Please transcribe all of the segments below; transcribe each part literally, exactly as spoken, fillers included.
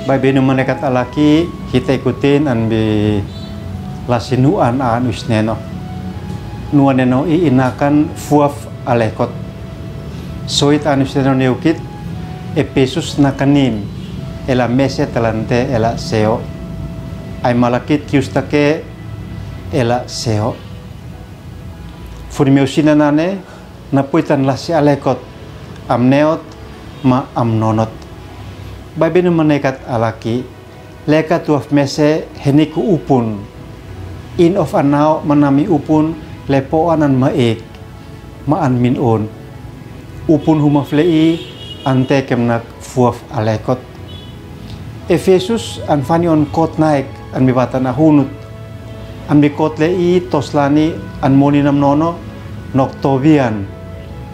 Baibel ni manekat alaki hita ikutin an bi lasi nuan an usineno. Nuan neno i inakan fuaf alekot. Soit an usineno neukit, Epesus nakanin, ela mese talante ela seo. Ai malakit kiustake ela seo. Funi meu sina nane, napoitan lasi alekot, amneot, ma amnonot. Baibel ni manekat alaki, leka tuaf mese heniku upun. In of anao manami upun lepo anan maik, ma an min un. Upun humafle i, ante kemnak fuaf alekot. Epesus an fani on kot naik an bi batan ahunut. An bi kot le i toslani an monin amnono nok tobian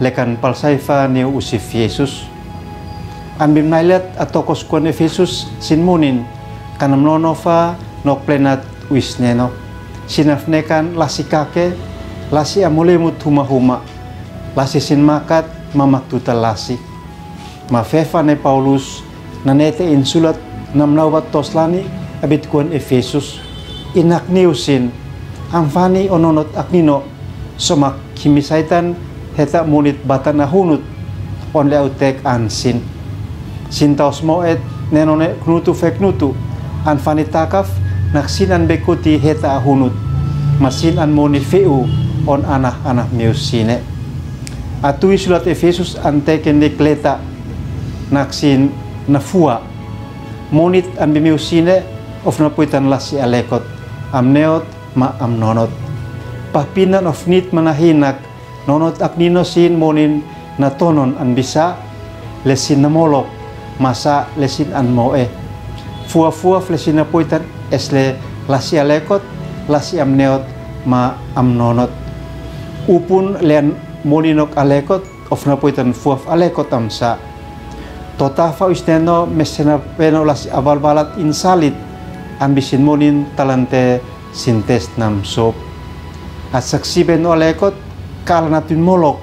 lekan palsaifa neu usif Yesus. An bi mnailet atokos kuan Epesus sin monin kan amnono fa nok plenat uisneno. Sinafnekan lasi kake, lasi amulimut humahuma, lasi sin makat mamaktuta lasi. Ma fefa ne Paulus, nanete in sulat namnaubat toslani abit kuan Epesus, inak niusin, an fani ononot aknino, somak himisaitan heta monit batan ahunut, on le autek an sin. Sin taus moet, neno ne knutu fe knutu, an fani takaf, nak sin an bekuti heta ahunut, ma sin an moni feu, on anah anah miu sine. Atui sulat Epesus ante kenik leta, nak sin nafua. Monit an bi miu sine, of napoitan lasi alekot, amneot, ma amnonot. Pahpinan of nit manahinak, nonot aknino sin monin natonon an bisa, le sin namolok, masa le sin an moe. Fuafuaf le sin napoitan esle lasi alekot, lasi amneot, ma amnonot. Upun le an monin ok alekot, of napoitan fuaf alekot amsa. Totafa uisneno mesena peno lasi abalbalat insalit, an bi sin monin talante sin tes namsop. Asaksi beno alekot, kala natun molok,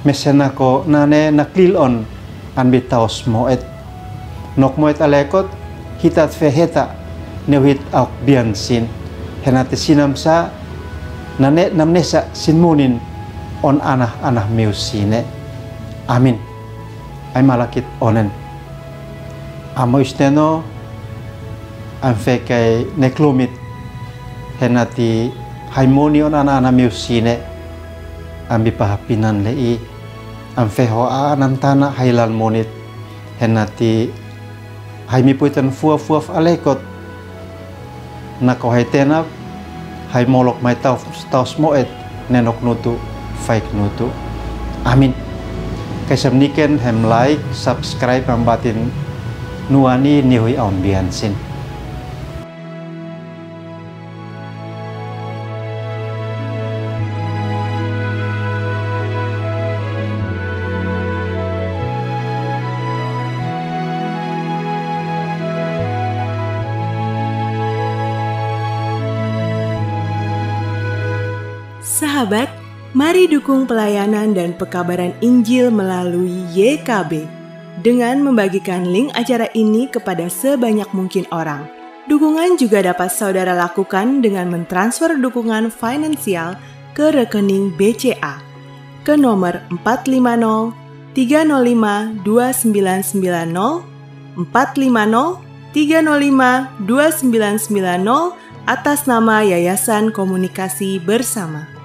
mesena ko nane naklil on, an bi taus moet. Nok moet alekot, hitat fe heta, neuhit auk bian sin. Henate sinamsa, nane namnesa sin monin, on anah anah miu sine. Amin. Ai malakit onen. Amo uisneno, an fekai neklumit, henati hai moni on anah anah miu sine, an bi pahpinan le i, an feho a anam tana hai lal monit, henati hai mipoitan fuafuaf alekot, nako hai tenap, hai molok mai taus, taus moet, nenok nutu, faik nutu. Amin. Kaisam niken hem like, subscribe, ambatin nuani nihui aun bian sin. Sahabat, mari dukung pelayanan dan pekabaran Injil melalui Y K B dengan membagikan link acara ini kepada sebanyak mungkin orang. Dukungan juga dapat saudara lakukan dengan mentransfer dukungan finansial ke rekening B C A ke nomor empat lima nol tiga nol lima dua sembilan sembilan nol, empat lima nol tiga nol lima dua sembilan sembilan nol, atas nama Yayasan Komunikasi Bersama.